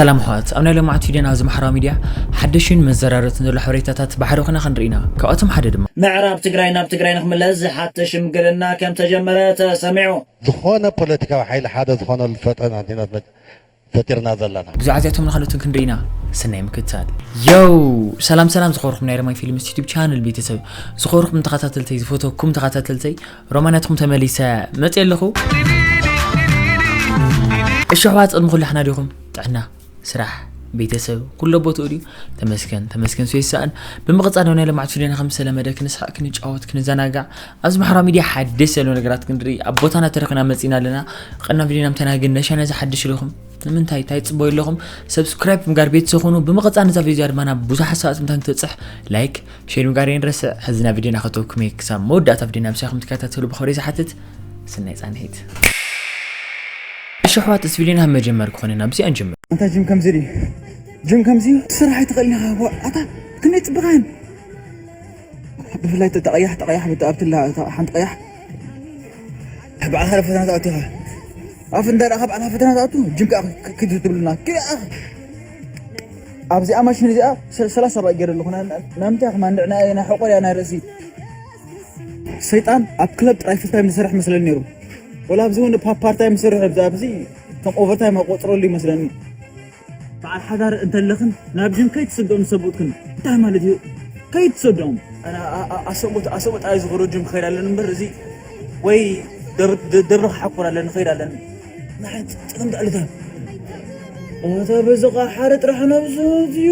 ሰላም ኣሕዋት፣ ኣብ ናይ ሎማዓንቲ ቪድዮና ኣብዚ ማሕበራዊ ሚድያ ሓደሽን መዘራረብትን ዘሎ ሓበሬታታት ብሓደ ኾና ክንርኢ ኢና። ካብኣቶም ሓደ ድማ ምዕራብ ትግራይ ናብ ትግራይ ንኽምለስ ዝሓትት ሽምግልና ከም ተጀመረ ተሰሚዑ። ዝኾነ ፖለቲካዊ ሓይሊ ሓደ ዝኾነሉ ፈጠና ዲና ፈጢርና ዘለና። ብዛዕባ እዚኣቶም ንኻልኦትን ክንርኢ ኢና። ሰናይ ምክትታል። ዮው! ሰላም ሰላም ዝኸበርኩም ናይ ረማይ ፊልምስ ዩቱብ ቻነል ቤተሰብ፣ ዝኸበርኩም ተኸታተልተይ፣ ዝፈተኩም ተኸታተልተይ፣ ሮማናትኩም ተመሊሰ መፅእ ኣለኹ። እሺ ኣሕዋት፣ ቅድሚ ኩሉ ሓና ዲኹም? ጥዕና፣ ስራሕ፣ ቤተሰብ ኩሎ ቦትኡ ድዩ? ተመስገን፣ ተመስገን፣ ሰው ይሰኣን። ብምቕጻል ናይ ሎማዓንቲ ቪድዮና ከም ዝተለመደ ክንስሓቅ፣ ክንጫወት፣ ክንዘናጋዕ፣ ኣብዚ ማሕበራዊ ሚድያ ሓደሽ ዘሎ ነገራት ክንርኢ ኣብ ቦታና ተረኺና መጺና ኣለና። ቀና ቪድዮና ምተናግን ነሻ ነዚ ሓድሽ ኢለኹም ንምንታይ እንታይ ትጽበዩ ኣለኹም? ሰብስክራይብ ምግባር ቤተሰብ ኹኑ። ብምቕጻል ነዛ ቪድዮ ድማ ናብ ብዙሓት ሰባት ምታን ክትበጽሕ ላይክ፣ ሼር ምግባር የንረስዕ። ሕዚ ናብ ቪድዮና ከተወኩም እየ። ክሳብ መወዳእታ ቪድዮና ምሳኹም ትከታተሉ ብኽብሪ ዝሓትት። ሰናይ ጻንሒት። እሺ ኣሕዋት፣ እዚ ቪድዮና ካብ መጀመር ክኾነ ናብዚ ኣንጀምር። ኣንታ ጅም ከምዚ ድዩ? ጅም ከምዚ እዩ? ስራሕ ኣይትኽእልን ኢኻ። ዋ፣ ኣታ ክንደይ ጽብቓን። ብፍላይ እታ ቀያሕ፣ እታ ቀያሕ፣ ብታ ኣብትላ፣ እታ ሓንቲ ቀያሕ። ባዕልኻ ፈተና ትኣቱ ኢኻ። ኣፍ እንዳ ደኣ ባዕልኻ ፈተና ትኣቱ፣ ጅም ከኣ ክ-፣ ክ-፣ ክትብልና። ከኣ ኣብዚኣ ማሽን እዚኣ ሰ-፣ ሰላሳ ሰብኣይ ገይረ ኣለኹ። ና-፣ ና-፣ ናምንታይ ኢኹም ኣንድዕና ናይ ሕቆር እያ ናይ ርእሲ። ሰይጣን ኣብ ክለብ ጥራይ ፉል ታይም ዝሰርሕ መስለኒ ነይሩ። ወላ ኣብዚ እውን ፓ-፣ ፓርት ታይም ዝሰርሕ ኣብዚ፣ ኣብዚ ከም ኦቨርታይም ኣቆፅረሉ ይመስለኒ። በዓል ሓዳር እንተለኽን ናብ ጅም ከይትሰድኦም ሰብኡትክን እንታይ ማለት እዩ? ከይትሰድኦም። ኣነ ኣ-፣ ኣ-፣ ኣሰብኡት፣ ኣሰብኡት ኣይ ዝኸዶ ጅም ክኸይድ ኣለኒ እምበር እዚ ወይ ደብ-፣ ደ-፣ ደብሪ ክሓኩር ኣለኒ፣ ክኸይድ ኣለኒ። ንሓንቲ ጥቕምቲ ዕለታ። ኣታ በዚ ኸዓ ሓደ ጥራሕ ነብሱ እዩ።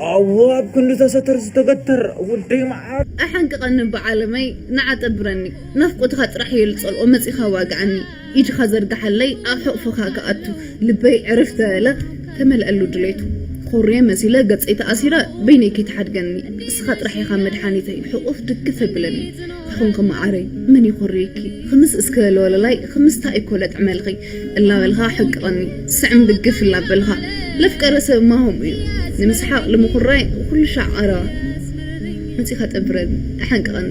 ኣዎ፣ ኣብ ክንዲ ተሰተር ዝተገተር ወደይ መዓር። ኣሐንቅቐኒ ብዓለመይ፣ ንዓ ጠብረኒ። ናፍቆትኻ ጥራሕ እየ ዝጸልኦ፣ መጺኻ ዋግዓኒ። ኢድኻ ዘርግሓለይ፣ ኣብ ሕቑፍኻ ክኣቱ። ልበይ ዕርፍ ተበለ፣ ተመልአሉ ድሌቱ። ኾርየ መሲለ፣ ገጸይ ተኣሲረ፣ በይነይ ከይትሓድገኒ። እስኻ ጥራሕ ኢኻ መድሓኒተይ፣ ሕቑፍ ድግፍ ኣብለኒ። ይኹንኪ መዓረይ፣ መን ይኾርየኪ? ኽምስ እስከ ለወለላይ፣ ኽምስታ እኮ ለጥዕመልኺ። እላበልኻ ሕቅቐኒ፣ ስዕም ድግፍ እላበልኻ። ለፍቀረ ሰብ ማሆም እዩ። ንምስሓቕ ልምኹራይ፣ ኩሉ ሻዕ ቀረባ። መጺኻ ጠብረኒ፣ ኣሐንቅቐኒ።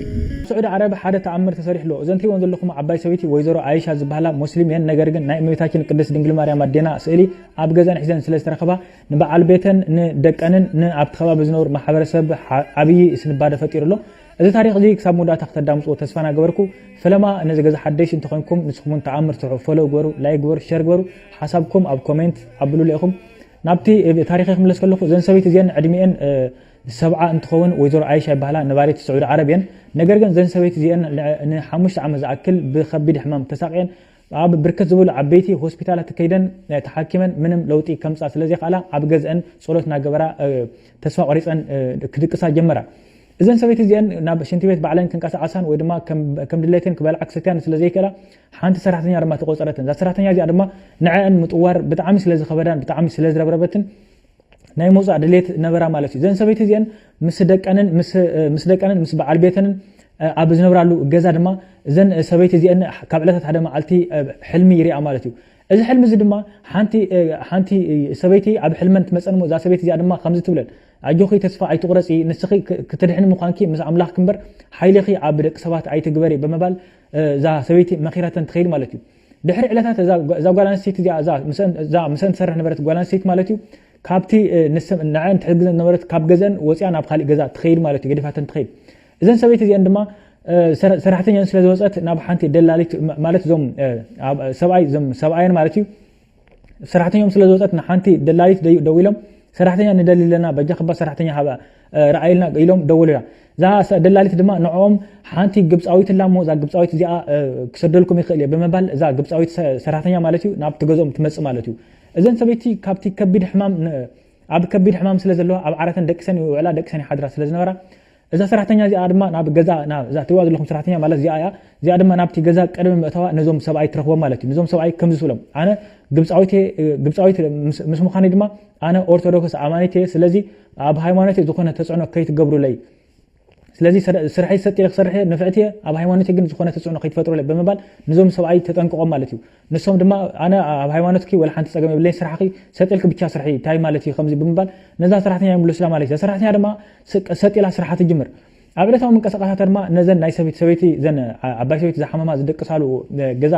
ስዑዲ ዓረብ ሓደ ተኣምር ተሰሪሕሎ። እዘን ትሪእወን ዘለኹም ዓባይ ሰበይቲ ወይዘሮ ኣይሻ ዝበሃላ ሙስሊም እየን። ነገር ግን ናይ እመቤታችን ቅድስት ድንግል ማርያም ኣዴና ስእሊ ኣብ ገዛን ሒዘን ስለ ዝተረኸባ ንበዓል ቤተን ንደቀንን ንኣብቲ ከባቢ ዝነብሩ ማሕበረሰብ ሓ-፣ ዓብዪ ስንባደ ፈጢሩ ኣሎ። እዚ ታሪኽ እዚ ክሳብ መወዳእታ ክተዳምፅዎ ተስፋ እናገበርኩ፣ ፈለማ ነዚ ገዛ ሓደሽ እንተኾይንኩም ንስኹም እውን ተኣምር ስርሑ፣ ፎሎ ግበሩ፣ ላይክ ግበሩ፣ ሸር ግበሩ፣ ሓሳብኩም ኣብ ኮሜንት ኣብሉለ ኢኹም። ናብቲ ታሪኸይ ክምለስ ከለኹ እዘን ሰበይቲ እዚአን ዕድሚአን፣ እ፣ ሰብዓ እንትኸውን ወይዘሮ ኣይሻ ይበሃላ፣ ነባሪት ስዑዲ ዓረብ እየን። ነገር ግን እዘን ሰበይቲ እዚአን ን-፣ ንሓሙሽተ ዓመት ዝኣክል ብኸቢድ ሕማም ተሳቕየን ኣብ ብርክት ዝበሉ ዓበይቲ ሆስፒታላት ከይደን፣ እ፣ ተሓኪመን ምንም ለውጢ ከምፃ ስለ ዘይከኣላ ኣብ ገዝአን ጸሎት እናገበራ፣ እ፣ ተስፋ ቆሪፀን፣ እ፣ ክድቅሳ ጀመራ። እዘን ሰበይቲ እዚአን ናብ ሽንቲ ቤት ባዕለን ክንቀሳቐሳን ወይ ድማ ከም፣ ከም ድሌተን ክበልዓ ክሰትያን ስለ ዘይክእላ ሓንቲ ሰራሕተኛ ድማ ተቆፀረትን። እዛ ሰራሕተኛ እዚኣ ድማ ንዐአን ምጥዋር ብጣዕሚ ስለ ዝኸበዳን ብጣዕሚ ስለ ዝረብረበትን ናይ ምውፃእ ድሌት ነበራ ማለት እዩ። እዘን ሰበይቲ እዚአን ምስ ደቀንን ምስ፣ ምስ ደቀንን ምስ በዓል ቤተንን ኣብ ዝነብራሉ ገዛ ድማ እዘን ሰበይቲ እዚአን ካብ ዕለታት ሓደ መዓልቲ ሕልሚ ይሪኣ ማለት እዩ። እዚ ሕልሚ እዚ ድማ ሓንቲ፣ ሓንቲ ሰበይቲ ኣብ ሕልመን ትመፀን እሞ እዛ ሰበይቲ እዚኣ ድማ ከምዚ ትብለን፣ ኣጆኺ ተስፋ ኣይትቑረፂ፣ ንስኺ ክ-፣ ክትድሕኒ ምዃንኪ ምስ ኣምላኽኪ እምበር ሓይልኺ ኣብ ደቂ ሰባት ኣይትግበሪ ብምባል እዛ ሰበይቲ መኺራተን ትኸይድ ማለት እዩ። ድሕሪ ዕለታት እዛ፣ እዛ ጓል ኣንስተይቲ እዚኣ፣ እዛ ምስአን፣ እዛ ምስአን ትሰርሕ ነበረት ጓል ኣንስተይቲ ማለት እዩ፣ ካብቲ፣ እ፣ ንሰን፣ ንዐን ትሕግዘን ዝነበረት ካብ ገዘን ወፂኣ ናብ ካሊእ ገዛ ትኸይድ ማለት እዩ፣ ገዲፋተን ትኸይድ። እዘን ሰበይቲ እዚአን ድማ፣ እ፣ ሰራ-፣ ሰራሕተኛን ስለ ዝወፀት ናብ ሓንቲ ደላሊት፣ ማ-፣ ማለት እዞም፣ እ፣ ኣብ፣ ሰብኣይ፣ እዞም ሰብኣየን ማለት እዩ፣ ሰራሕተኛኦም ስለ ዝወፀት ንሓንቲ ደላሊት ደዩ-፣ ደዊሎም፣ ሰራሕተኛ ንደሊ ኣለና፣ በጃ ክባ ሰራሕተኛ ሃባ፣ እ፣ ረኣይልና ኢሎም ደወሉላ። እዛ ሰ-፣ ደላሊት ድማ ንዕኦም ሓንቲ ግብፃዊት ኣላ እሞ እዛ ግብፃዊት እዚኣ፣ እ፣ ክሰደልኩም ይኽእል እየ ብምባል እዛ ግብፃዊት ሰ-፣ ሰራሕተኛ ማለት እዩ ናብቲ ገዝኦም ትመፅእ ማለት እዩ። እዘን ሰበይቲ ካብቲ ከቢድ ሕማም ን-፣ ኣብ ከቢድ ሕማም ስለ ዘለዋ ኣብ ዓራተን ደቂሰን ይውዕላ ደቂሰን ይሓድራ ስለ ዝነበራ እዛ ሰራሕተኛ እዚኣ ድማ ናብ ገዛ፣ ናብ እዛ ትሪእዋ ዘለኹም ሰራሕተኛ ማለት እዚኣ እያ። እዚኣ ድማ ናብቲ ገዛ ቅድሚ ምእታዋ ነዞም ሰብኣይ ትረኽቦም ማለት እዩ። ነዞም ሰብኣይ ከምዚ ትብሎም፣ ኣነ ግብፃዊት እየ፣ ግብፃዊት ምስ፣ ምስ ምዃነይ ድማ ኣነ ኦርቶዶክስ ኣማኒት እየ። ስለዚ ኣብ ሃይማኖተይ ዝኾነ ተፅዕኖ ከይትገብሩለይ። ስለዚ ስር-፣ ስርሐይ ሰጥ ኢለ ክሰርሕ እየ፣ ንፍዕቲ እየ፣ ኣብ ሃይማኖተይ ግን ዝኾነ ተፅዕኖ ከይትፈጥሩለይ ብምባል ነዞም ሰብኣይ ተጠንቅቖም ማለት እዩ። ንሶም ድማ ኣነ ኣብ ሃይማኖትኪ ወላ ሓንቲ ፀገም የብለይን፣ ስራሕኺ ሰጥ ኢልኪ ብቻ ስርሒ፣ እንታይ ማለት እዩ ከምዚ ብምባል ነዛ ሰራሕተኛ ይምልሱላ ማለት እዩ። እዛ ሰራሕተኛ ድማ ስቅ-፣ ሰጥ ኢላ ስራሓ ትጅምር። ኣብ ዕለታዊ ምንቅስቃሳታ ድማ ነዘን ናይ ሰበይቲ፣ ሰበይቲ፣ እዘን ዓ-፣ ዓባይ ሰበይቲ ዝሓመማ ዝድቅሳሉ፣ እ፣ ገዛ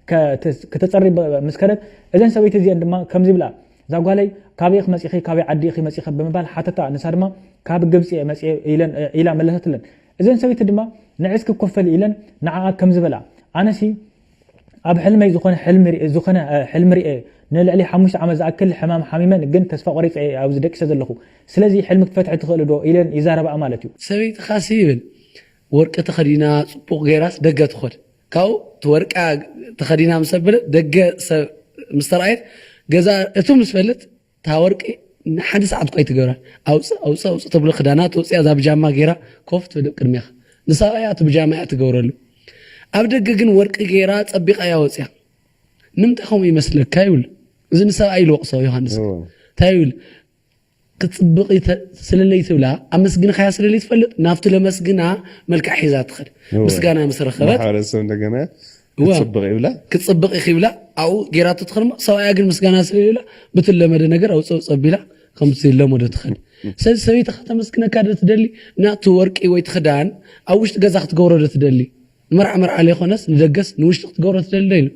ከ-፣ ተ-፣ ከተጸሪ በ-፣ ምስ ከደት፣ እዘን ሰበይቲ እዚአን ድማ ከምዚ ይብላ፣ እዛ ጓለይ ካበይ ኢኺ መፂኺ፣ ካበይ ዓዲ ኢኺ መፂኺ ብምባል ሓተታ። ንሳ ድማ ካብ ግብፂ እየ መፂኤ ኢለን ኢላ መለሰትለን። እዘን ሰበይቲ ድማ ንዒስ ክኮፈል ኢለን ንዓኣ ከም ዝበላ፣ ኣነሲ ኣብ ሕልመይ ዝኾነ ሕልሚ ሪኤ ዝኾነ ሕልሚ ሪኤ ንልዕሊ ሓሙሽተ ዓመት ዝኣክል ሕማም ሓሚመን ግን ተስፋ ቆሪፀ እየ ኣብዚ ደቂሰ ዘለኹ። ስለዚ ሕልሚ ክትፈትሒ ትኽእሊ ዶ ኢለን ይዛረባኣ ማለት እዩ። ሰበይትኻሲ ይብል ወርቂ ተኸዲና ፅቡቕ ገይራስ ደገ ትኾድ ካብኡ እቲ ወርቃ ተኸዲና ምስ ኣበለ ደገ ሰብ ምስ ተረኣየት ገዛ እቱ ምስ በለት እታ ወርቂ ንሓደ ሰዓት እኳ ኣይትገብራን። ኣውፅእ ኣውፅእ ኣውፅእ ተብሎ ክዳና ተውፅያ እዛ ብጃማ ገይራ ኮፍ ትብል ቅድሜኻ ንሳ እያ እቲ ብጃማ እያ ትገብረሉ። ኣብ ደገ ግን ወርቂ ገይራ ፀቢቓ እያ ወፅያ። ንምንታይ ከምኡ ይመስለካ ይብል። እዚ ንሰብኣይ ኢሉ ወቕሶ ዮሃንስ እንታይ ይብል? ክፅብቕ ስለለይ ትብላ ኣመስግንካያ ስለለይ ትፈልጥ ናብቲ ለመስግና መልክዕ ሒዛ ትኸድ ምስጋና ምስ ረኸበት ማሕበረሰብ እንደገና እዋ። ክፅብቕ ይብላ ክፅብቕ ኢኺ ይብላ ኣብኡ ጌራቶ ትኸድ እሞ ሰብኣያ ግን ምስጋና ስለለይብላ ብትለመደ ነገር ኣውፀውፀ ኣቢላ ከምቲ ለመዶ ትኸድ። ስለዚ ሰበይትኻ ተመስግነካ ዶ ትደሊ? ናቲ ወርቂ ወይ ትኽዳን ኣብ ውሽጢ ገዛ ክትገብሮ ዶ ትደሊ? ንመርዓ መርዓ ለይኮነስ ንደገስ ንውሽጢ ክትገብሮ ትደሊ ዶ ኢሉ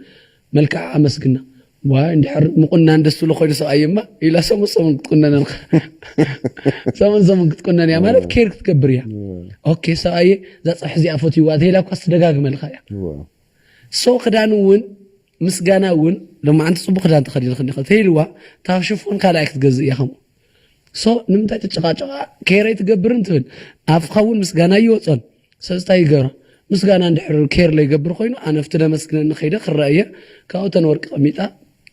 መልክዓ ኣመስግና። ዋይ እንድሕር ምቁናን ደስ ዝብሎ ኮይኑ ሰብኣየማ ኢላ ሰሙን ሰሙን ክትቁነነልካ ሰሙን ሰሙን ክትቁነን እያ ማለት ኬር ክትገብር እያ። ኦኬ ሰብኣየ እዛ ፀብሒ እዚኣ ፈትይዋ ተይላ እኳ ትደጋግመልካ እያ። ሶ ክዳን እውን ምስጋና እውን ሎማዓንቲ ፅቡቅ ክዳን ተኸዲንክኒ ኢኻ ተይልዋ እታ ሽፎን ካልኣይ ክትገዝእ እያ ከምኡ። ሶ ንምንታይ ትጨቃጨቃ ኬር ኣይትገብርን ትብል ኣፍካ እውን ምስጋና ይወፆን። ስለዚ እንታይ ይገብራ ምስጋና እንድሕር ኬር ለይገብር ኮይኑ ኣነ ኣብቲ ለመስግነኒ ከይደ ክረአ እየ። ካብኡ እተን ወርቂ ቀሚጣ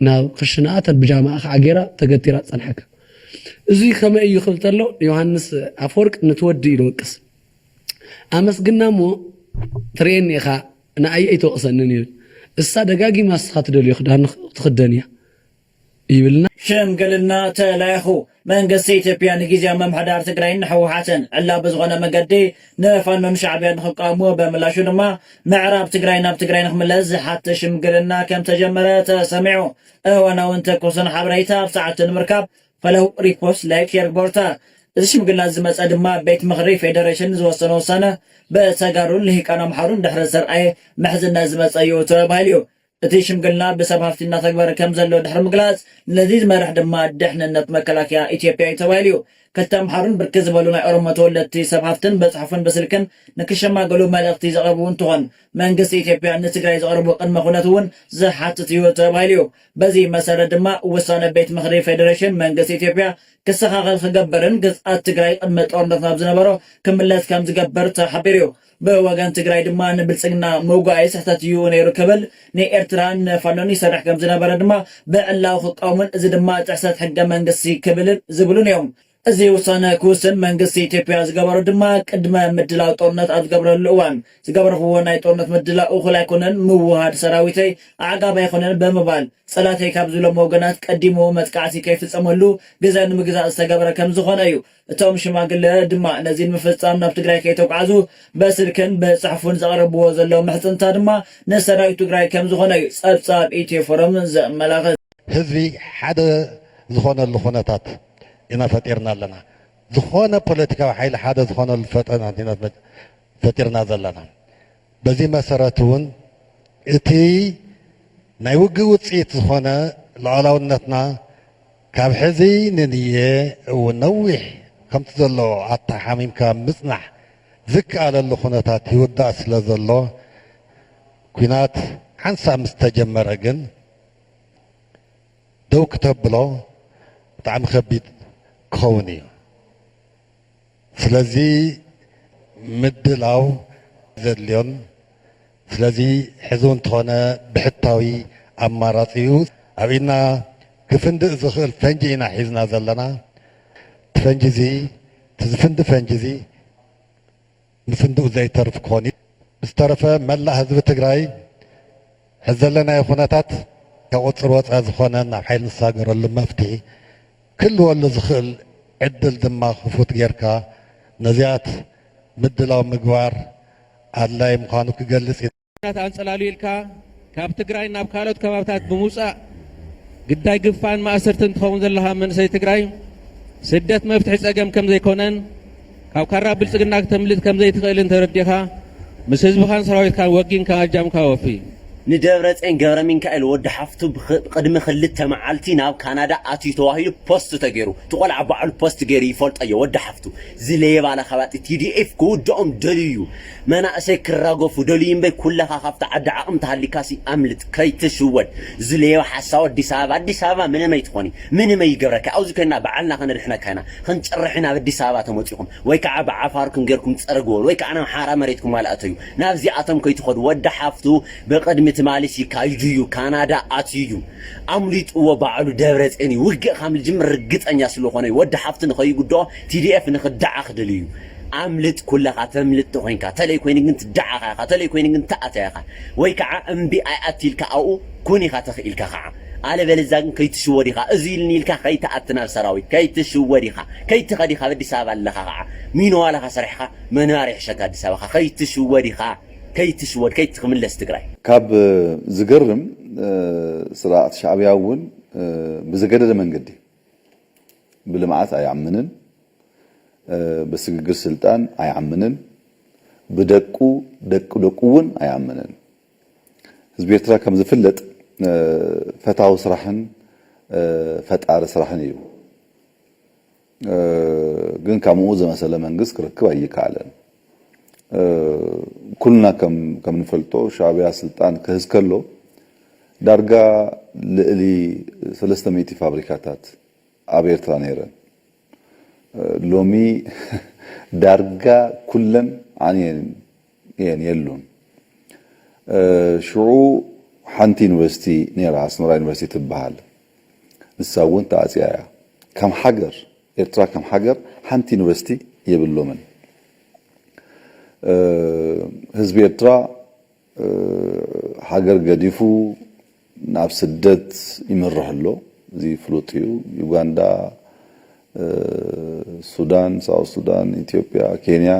ናብ ክሽንኣ እተን ብጃማኣ ከዓ ገይራ ተገቲራ ትፀንሐካ። እዚ ከመይ እዩ ክብል ተሎ ዮሃንስ ኣፈወርቅ ነቲ ወዲ እዩ ዝወቅስ። ኣመስግና እሞ ትርእየኒ ኢኻ ንኣይ ኣይትወቕሰንን ይብል። እሳ ደጋጊማ እስኻ ትደልዮ ክዳን ትኽደን እያ ይብልና። ሽምግልና ተላኢኹ። መንግስቲ ኢትዮጵያ ንጊዜያዊ ምምሕዳር ትግራይን ንህወሓትን ዕላዊ ብዝኾነ መገዲ ንፋኖን ሻዕቢያን ንኽቃወምዎ፣ በምላሹ ድማ ምዕራብ ትግራይ ናብ ትግራይ ንኽምለስ ዝሓትት ሽምግልና ከም ተጀመረ ተሰሚዑ። እዋናውን ትኩስን ሓበሬታ ኣብ ሰዓቱ ንምርካብ ፎሎው፣ ሪፖስት፣ ላይክ፣ ሼር ግበሩታ። እዚ ሽምግልና ዝመፀ ድማ ቤት ምኽሪ ፌዴሬሽን ዝወሰኖ ውሳነ ብተጋሩን ልሂቃን ኣምሓሩን ድሕሪ ዝተርኣየ ምሕዝነት ዝመፀ እዩ ተባሂሉ እዩ። እቲ ሽምግልና ብሰብ ሃፍቲ እናተግበረ ከም ዘሎ ድሕሪ ምግላፅ፣ ነዚ ዝመርሕ ድማ ድሕንነት መከላከያ ኢትዮጵያ እዩ ተባሂሉ እዩ። ክልተ ኣምሓሩን ብርክት ዝበሉ ናይ ኦሮሞ ተወለድቲ ሰብ ሃፍትን በፅሑፍን ብስልክን ንክሸማገሉ መልእኽቲ ዘቕረቡ እንትኾን፣ መንግስቲ ኢትዮጵያ ንትግራይ ዘቕረቦ ቅድመ ኩነት እውን ዝሓትት እዩ ተባሂሉ እዩ። በዚ መሰረት ድማ ውሳነ ቤት ምኽሪ ፌዴሬሽን መንግስቲ ኢትዮጵያ ክስተኻኸል ክገብርን ግዝኣት ትግራይ ቅድሚ ጦርነት ናብ ዝነበሮ ክምለስ ከም ዝገብር ተሓቢሩ እዩ። ብወገን ትግራይ ድማ ንብልፅግና ምውጋእ ስሕተት እዩ ነይሩ ክብል ንኤርትራን ንፋኖን ይሰርሕ ከም ዝነበረ ድማ ብዕላዊ ክቃወምን እዚ ድማ ጥሕሰት ሕገ መንግስቲ ክብልን ዝብሉን እዮም። እዚ ውሳነ ክውስን መንግስቲ ኢትዮጵያ ዝገበሮ ድማ ቅድመ ምድላው ጦርነት ኣብ ዝገብረሉ እዋን ዝገበርኽዎ ናይ ጦርነት ምድላው እኹል ኣይኮነን፣ ምውሃድ ሰራዊተይ ኣዕጋቢ ኣይኮነን ብምባል ፀላእተይ ካብ ዝብሎም ወገናት ቀዲሙ መጥቃዕቲ ከይፍፀመሉ ግዘ ንምግዛእ ዝተገበረ ከም ዝኾነ እዩ። እቶም ሽማግለ ድማ ነዚ ንምፍፃም ናብ ትግራይ ከይተጓዓዙ ብስልክን ብፅሑፍን ዘቕረብዎ ዘለዉ ምሕፅንታ ድማ ንሰራዊት ትግራይ ከም ዝኾነ እዩ ፀብፃብ ኢትዮ ፎረም ዘመላኽት። ህዝቢ ሓደ ዝኾነሉ ኩነታት ኢና ፈጢርና ኣለና። ዝኾነ ፖለቲካዊ ሓይሊ ሓደ ዝኾነሉ ፈጠናት ኢና ፈጢርና ዘለና። በዚ መሰረት እውን እቲ ናይ ውግእ ውፅኢት ዝኾነ ሉዓላውነትና ካብ ሕዚ ንንየ እውን ነዊሕ ከምቲ ዘሎ ኣተሓሚምካ ምፅናሕ ዝከኣለሉ ኩነታት ይውዳእ ስለ ዘሎ ኲናት ሓንሳብ ምስ ተጀመረ ግን ደው ክተብሎ ብጣዕሚ ከቢድ ክኸውን እዩ። ስለዚ ምድላው ዘድልዮን ስለዚ ሕዚ እውን እንተኾነ ብሕታዊ ኣማራፂ እዩ ኣብ ኢድና ክፍንድእ ዝኽእል ፈንጂ ኢና ሒዝና ዘለና። እቲ ፈንጂ እዚ እቲ ዝፍንዲ ፈንጂ እዚ ንፍንድኡ ዘይተርፍ ክኾን እዩ። ብዝተረፈ መላእ ህዝቢ ትግራይ ሕዚ ዘለናዮ ኩነታት ካብ ቁፅር ወፃኢ ዝኾነ ናብ ሓይሊ ንሳገረሉ መፍትሒ ክህልወሉ ዝኽእል ዕድል ድማ ክፉት ጌርካ ነዚኣት ምድላው ምግባር ኣድላይ ምዃኑ ክገልፅ እዩ። ኩናት ኣንፀላልዩ ኢልካ ካብ ትግራይ ናብ ካልኦት ከባብታት ብምውፃእ ግዳይ ግፋን ማእሰርትን ትኸውን ዘለኻ መንእሰይ ትግራይ ስደት መፍትሒ ፀገም ከም ዘይኮነን ካብ ካራ ብልፅግና ክተምልጥ ከም ዘይትኽእልን ተረዲኻ ምስ ህዝብኻን ሰራዊትካን ወጊንካ ኣጃምካ ወፊ። ንደብረፅዮን ገብረሚካኤል ወዲ ሓፍቱ ብኽ- ቅድሚ ክልተ መዓልቲ ናብ ካናዳ ኣትዩ ተባሂሉ ፖስት ተገይሩ። እቲ ቆልዓ ባዕሉ ፖስት ገይሩ ይፈልጦ እየ። ወዲ ሓፍቱ ዝለየባ ለኻባጢ ቲዲኤፍ ክውድኦም ደልዩ እዩ። መናእሰይ ክራገፉ ደልዩ እምበይ ኩለኻ ካብቲ ዓዲ ዓቕሚ ተሃሊካሲ ኣምልጥ ከይትሽወድ። ዝለየባ ሓሳዊ ኣዲስ ኣበባ ኣዲስ ኣበባ ምንም ኣይትኾኒ ምንም ኣይገብረካ። ኣብዚ ኮይና ባዕልና ከነድሕነካ ኢና። ክንጭርሕ ናብ ኣዲስ ኣበባ ተመፂኹም ወይ ከዓ ብዓፋርኩም ጌርኩም ፀረግዎ ወይ ከዓ ናብ ሓራ መሬትኩም ማልኣተዩ። ናብዚኣቶም ከይትኸዱ ወዲ ሓፍቱ ብቕድሚ ትማሊ ሲካይዱ እዩ ካናዳ ኣትዩ እዩ። ኣምሊጥዎ ባዕሉ ደብረ ፅዮን እዩ። ውግእ ከም ልጅምር ርግፀኛ ስለኾነ እዩ። ወዲ ሓፍቱ ንኸይጉድኦ ቲዲኤፍ ንኽዳዓ ክደልዩ እዩ። ኣምልጥ ኩለኻ ተምልጥ ተኾይንካ ተለይ ኮይኑ ግን ትዳዓኻ ኢኻ ተለይ ኮይኑ ግን ትኣተያ ኢኻ። ወይ ከዓ እምቢ ኣይኣትልካ ኣብኡ ኩን ኢኻ ተኽኢልካ ከዓ። ኣለበለዛ ግን ከይትሽወድ ኢኻ። እዚ ኢልኒ ኢልካ ከይትኣቲ ናብ ሰራዊት ከይትሽወድ ኢኻ። ከይትኸድ ኢኻ ኣብ ኣዲስ ኣበባ ኣለኻ ከዓ። ሚኖ ዋላኻ ሰሪሕኻ መንባሪ ይሕሸካ ኣዲስ ኣበባ ከይትሽወድ ኢኻ። ከይትሽወድ ከይትኽምለስ ትግራይ። ካብ ዝገርም ስርዓት ሻዕብያ እውን ብዝገደደ መንገዲ ብልምዓት ኣይኣምንን፣ ብስግግር ስልጣን ኣይኣምንን፣ ብደቁ ደቂ ደቁ እውን ኣይኣምንን። ህዝቢ ኤርትራ ከም ዝፍለጥ ፈታዊ ስራሕን ፈጣሪ ስራሕን እዩ። ግን ከምኡ ዝመሰለ መንግስት ክረክብ ኣይከኣለን። ኩልና ከም ከም ንፈልጦ ሻዕብያ ስልጣን ክህዝ ከሎ ዳርጋ ልእሊ ሰለስተ ሚእቲ ፋብሪካታት ኣብ ኤርትራ ነይረን። ሎሚ ዳርጋ ኩለን ዓንየን እየን የሉን። ሽዑ ሓንቲ ዩኒቨርሲቲ ነይራ ኣስመራ ዩኒቨርሲቲ ትበሃል። ንሳ እውን ተኣፅያ እያ። ከም ሃገር ኤርትራ ከም ሃገር ሓንቲ ዩኒቨርሲቲ የብሎምን። ህዝቢ ኤርትራ ሃገር ገዲፉ ናብ ስደት ይምርሕ ኣሎ። እዚ ፍሉጥ እዩ። ዩጋንዳ፣ ሱዳን፣ ሳውት ሱዳን፣ ኢትዮጵያ፣ ኬንያ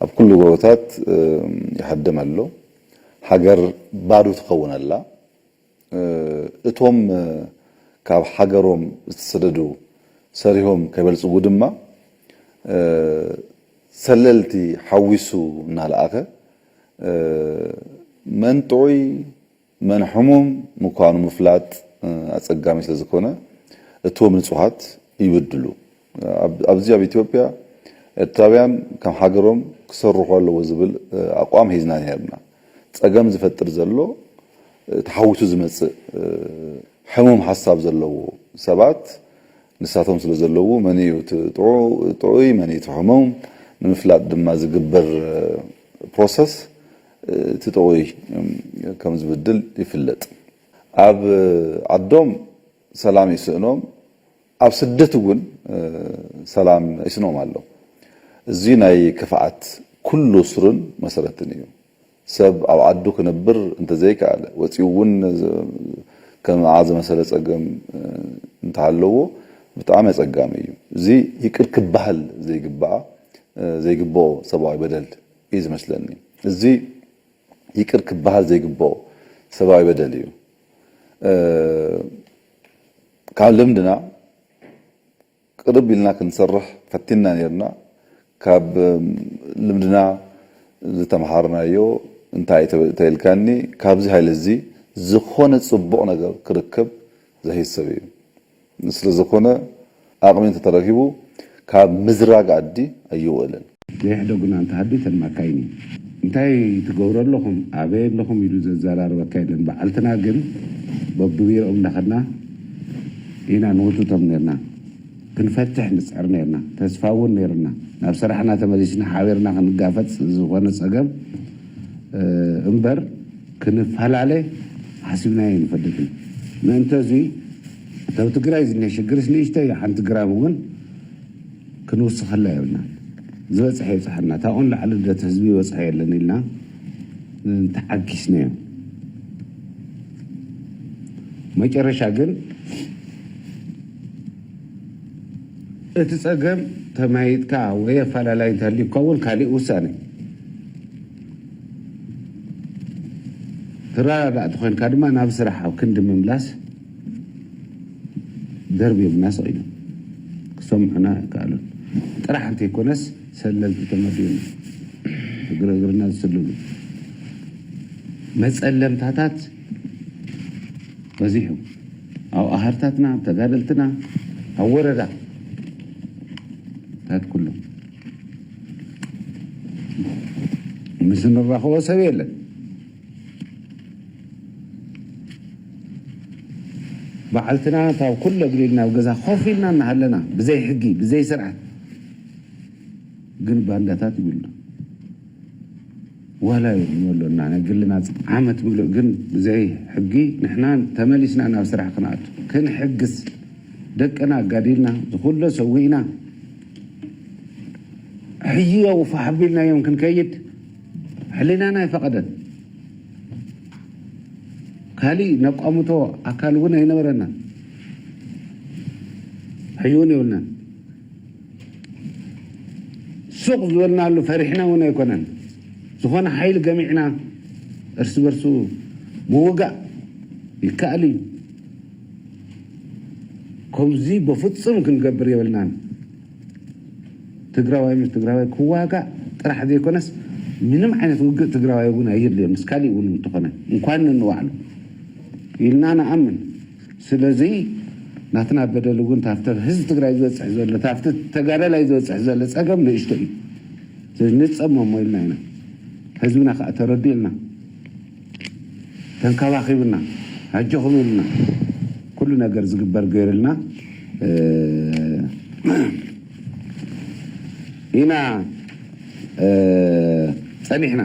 ኣብ ኩሉ ጎቦታት ይሃድም ኣሎ። ሃገር ባዶ ትኸውን ኣላ። እቶም ካብ ሃገሮም ዝተሰደዱ ሰሪሆም ከይበልፅጉ ድማ ሰለልቲ ሓዊሱ እናለኣኸ መን ጥዑይ መን ሕሙም ምዃኑ ምፍላጥ ኣፀጋሚ ስለዝኾነ እቶም ንፁሃት ይብድሉ። ኣብዚ ኣብ ኢትዮጵያ ኤርትራውያን ከም ሃገሮም ክሰርሑ ኣለዎ ዝብል ኣቋም ሒዝና ነርና። ፀገም ዝፈጥር ዘሎ ተሓዊሱ ዝመፅእ ሕሙም ሓሳብ ዘለዎ ሰባት ንሳቶም ስለ ዘለዉ መን እዩ እቲ ጥዑ- ጥዑይ መን እዩ እቲ ሕሙም ንምፍላጥ ድማ ዝግበር ፕሮሰስ እቲ ጥዑይ ከም ዝብድል ይፍለጥ። ኣብ ዓዶም ሰላም ይስእኖም፣ ኣብ ስደት እውን ሰላም ይስኖም ኣሎ። እዚ ናይ ክፍኣት ኩሉ ስሩን መሰረትን እዩ። ሰብ ኣብ ዓዱ ክነብር እንተዘይከኣለ ወፂኡ እውን ከም ንዓ ዝመሰለ ፀገም እንተሃለዎ ብጣዕሚ ኣፀጋሚ እዩ። እዚ ይቅር ክበሃል ዘይግበኣ ዘይግበኦ ሰብኣዊ በደል እዩ ዝመስለኒ። እዚ ይቅር ክበሃል ዘይግበኦ ሰብኣዊ በደል እዩ። ካብ ልምድና ቅርብ ኢልና ክንሰርሕ ፈቲንና ነርና። ካብ ልምድና ዝተምሃርናዮ እንታይ ተበ- ተኢልካኒ ካብዚ ሃይለ እዚ ዝኾነ ፅቡቕ ነገር ክርከብ ዘህይስ ሰብ እዩ። ስለዝኾነ ኣቕሚ እንተተረኪቡ ካብ ምዝራግ ኣዲ ኣይውዕልን። ዘይሕደጉና እንተሃልዩ ተልማካይኒ እንታይ ትገብሩ ኣለኹም ኣበይ ኣለኹም ኢሉ ዘዘራርበካ የለን። በዓልትና ግን በብቢሮኦም እንዳኸድና ኢና ንውትቶም ነርና። ክንፈትሕ ንፅዕር ነርና። ተስፋ እውን ነርና። ናብ ስራሕና ተመሊስና ሓቢርና ክንጋፈፅ ዝኾነ ፀገም እምበር ክንፈላለ ሓሲብናዮ ንፈልጥን። ምእንተ እዙይ እተብ ትግራይ ዝነ ሽግርስ ንእሽተይ ሓንቲ ግራም እውን ክንውስኸላ የብልና። ዝበፅሐ ይብፅሐና። ታብኡ ንላዕሊ ደት ህዝቢ ይበፅሐ የለን ኢልና ተዓጊስናዮ። መጨረሻ ግን እቲ ፀገም ተማይጥካ ወይ ኣፈላላይ እንተሃልዩካ እውን ካሊእ ውሳነ። ተረዳዳእቲ ኮይንካ ድማ ናብ ስራሕ ኣብ ክንዲ ምምላስ ደርብዮምና ስቕ ኢሎም ክሰምዑና ኣይከኣሉን። ጥራሕ እንተይኮነስ ሰለልቲ ተመድዮም እግሪ እግርና ዝስልሉ። መጸለምታታት በዚሑ ኣብ ኣሃርታትና፣ ኣብ ተጋደልትና፣ ኣብ ወረዳ ታት ኩሎም ምስ ንራኸቦ ሰብ የለን። በዓልትና ካብ ኩሉ ኣግሊልና ኣብ ገዛ ኮፍ ኢልና እናሃለና ብዘይ ሕጊ ብዘይ ስርዓት ግን ባንዳታት ይብሉና። ዋላ እዩ ንብሎ እና ናይ ግልና ዓመት ምሉእ ግን ብዘይ ሕጊ ንሕና ተመሊስና ናብ ስራሕ ክንኣቱ ክንሕግዝ ደቅና ኣጋዲልና ዝኹሎ ሰዊእና ሕጂ ኣውፋ ሓቢልናዮም ክንከይድ ሕሊናና ኣይፈቐደን። ካሊእ ነቋምቶ ኣካል እውን ኣይነበረናን። ሕጂ እውን የብልናን። ሱቕ ዝበልናሉ ፈሪሕና እውን ኣይኮነን። ዝኾነ ሓይሊ ገሚዕና እርስ በርሱ ምውጋእ ይከኣል እዩ። ከምዚ በፍጹም ክንገብር የብልናን። ትግራዋይ ምስ ትግራዋይ ክዋጋእ ጥራሕ ዘይኮነስ ምንም ዓይነት ውግእ ትግራዋይ እውን ኣየድልዮ ምስ ካሊእ እውን እንተኾነ እንኳን ንንባዕሉ ኢልና ንኣምን። ስለዚ ናትና በደል እውን ታፍተ ህዝቢ ትግራይ ዝበፅሕ ዘሎ ታፍተ ተጋዳላይ ዝበፅሕ ዘሎ ፀገም ንእሽቶ እዩ። ስለዚ ንፀመሞ ኢልና ኢና ህዝብና ከዓ ተረዲእልና ተንከባኺብና ኣጆኹም ኢልና ኩሉ ነገር ዝግበር ገይርልና ኢና ጸኒሕና።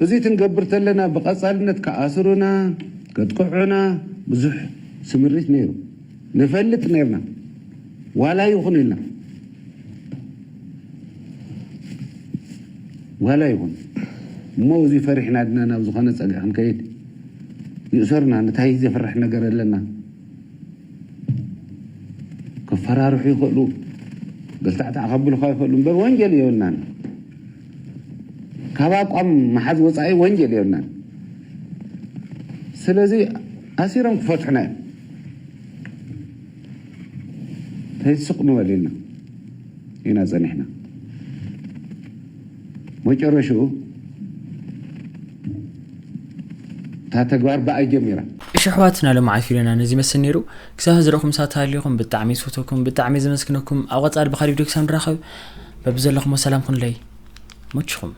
እዚ ትንገብር ተለና ብቐጻልነት ከኣስሩና ከጥቅዑና ብዙሕ ስምሪት ነይሩ። ንፈልጥ ነርና ዋላ ይኹን ኢልና ዋላ ይኹን እሞ እዚ ፈሪሕና ድና ናብ ዝኾነ ጸግዒ ክንከይድ ይእሰሩና። እንታይ ዘፍርሕ ነገር ኣለና? ከፈራርሑ ይኽእሉ፣ ገልታዕታዕ ከብሉኻ ይኽእሉ እምበር ወንጀል የብልናን። ካብ ኣቋም መሓዝ ወፃኢ ወንጀል የብልናን። ስለዚ ኣሲሮም ክፈትሑና እዮም። ተይስቕ ንበል ኢልና ኢና ጸኒሕና። መጨረሽኡ እታ ተግባር ብኣይ ጀሚራ። እሺ ኣሕዋትና፣ ሎማዓንቲ ቪድዮና ነዚ ይመስል ነይሩ። ክሳብ ዝረኹም ሳት ሃልዩኹም ብጣዕሚ ዝፈተኩም፣ ብጣዕሚ ዘመስግነኩም። ኣብ ቀጻሊ ብኻሊእ ቪድዮ ክሳብ ንራኸብ በብዘለኹም ሰላም ኩኑለይ። መችኹም።